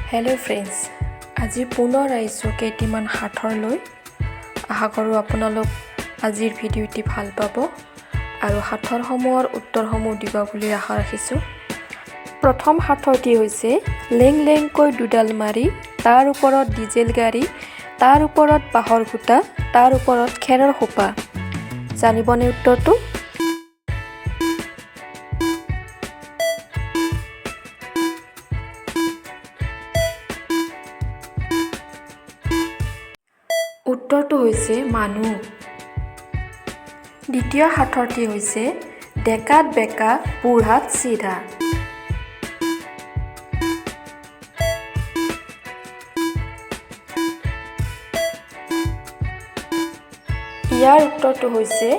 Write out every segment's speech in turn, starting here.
Hello' friends, আজি পুনৰ আহিছোঁ কেইটিমান সাঁথৰ লৈ। আশা কৰোঁ আপোনালোক আজিৰ ভিডিঅ'টি ভাল পাব আৰু সাঁথৰসমূহৰ উত্তৰসমূহ দিব বুলি আশা ৰাখিছোঁ। প্ৰথম সাঁথৰটি হৈছে লেং লেংকৈ দুডাল মাৰি, তাৰ ওপৰত ডিজেল গাড়ী, তাৰ ওপৰত বাঁহৰ খুঁটা, তাৰ ওপৰত খেৰৰ সোপা। জানিবনে উত্তৰটো? উত্তৰটো হৈছে মানুহ। দ্বিতীয় সাঁথৰটি হৈছে ডেকাত বেঁকা, বুঢ়াত চিধা। ইয়াৰ উত্তৰটো হৈছে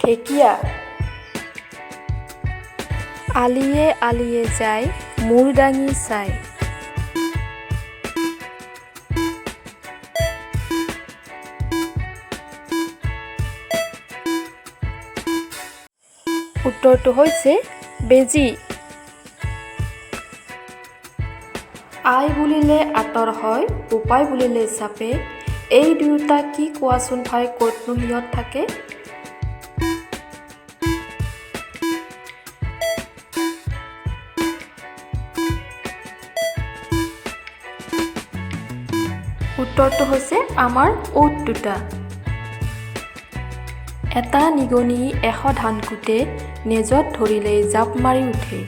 ঢেকীয়া। আলিয়ে আলিয়ে যায়, মূৰ দাঙি চায়। উত্তৰটো হৈছে বেজী। আই বুলিলে আঁতৰ হয়, বোপাই বুলিলে চাপে, এই দুয়োটা কি কোৱাচোন ভাই, ক'তনো সিহঁত থাকে? উত্তৰটো হৈছে আমাৰ ওঁঠ দুটা। এটা নিগনি 100 ধান কুটে, নেজত ধৰিলেই জাঁপ মাৰি উঠে।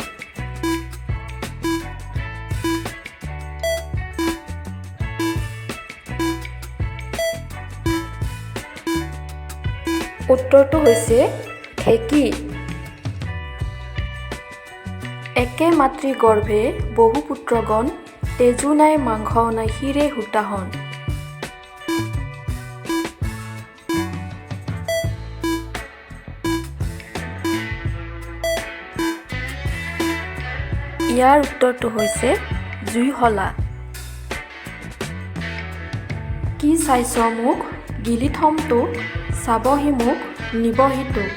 উত্তৰটো হৈছে ঢেঁকী। একে মাতৃ গৰ্ভে বহু পুত্ৰগণ, তেজো নাই মাংসও নাই শিৰে হুতাহন। ইয়াৰ উত্তৰটো হৈছে জুইশলা। কি চাইছ মোক, গিলি থম তোক, চাবহি মোক, নিবহি তোক।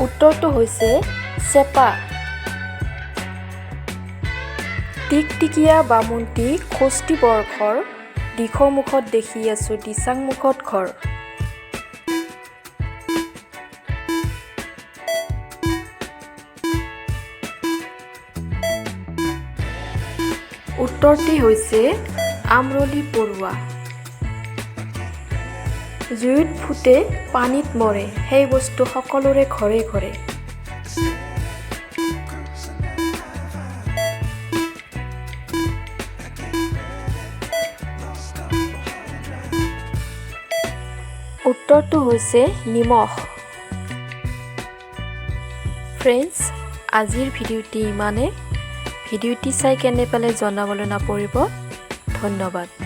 উত্তৰটো হৈছে চেপা। টিকটিকীয়া বামুণটি খষ্টি বৰ্ষৰ, দিখৌমুখত দেখি আছোঁ দিচাংমুখত ঘৰ। উত্তৰটি হৈছে আমৰলি পৰুৱা। জুইত ফুটে পানীত মৰে, সেই বস্তু সকলোৰে ঘৰে ঘৰে। উত্তৰটো হৈছে নিমখ। ফ্ৰেণ্ডছ, আজিৰ ভিডিঅ'টি ইমানে। ভিডিঅ'টি চাই কেনে পালে জনাবলৈ নাপাহৰিব। ধন্যবাদ।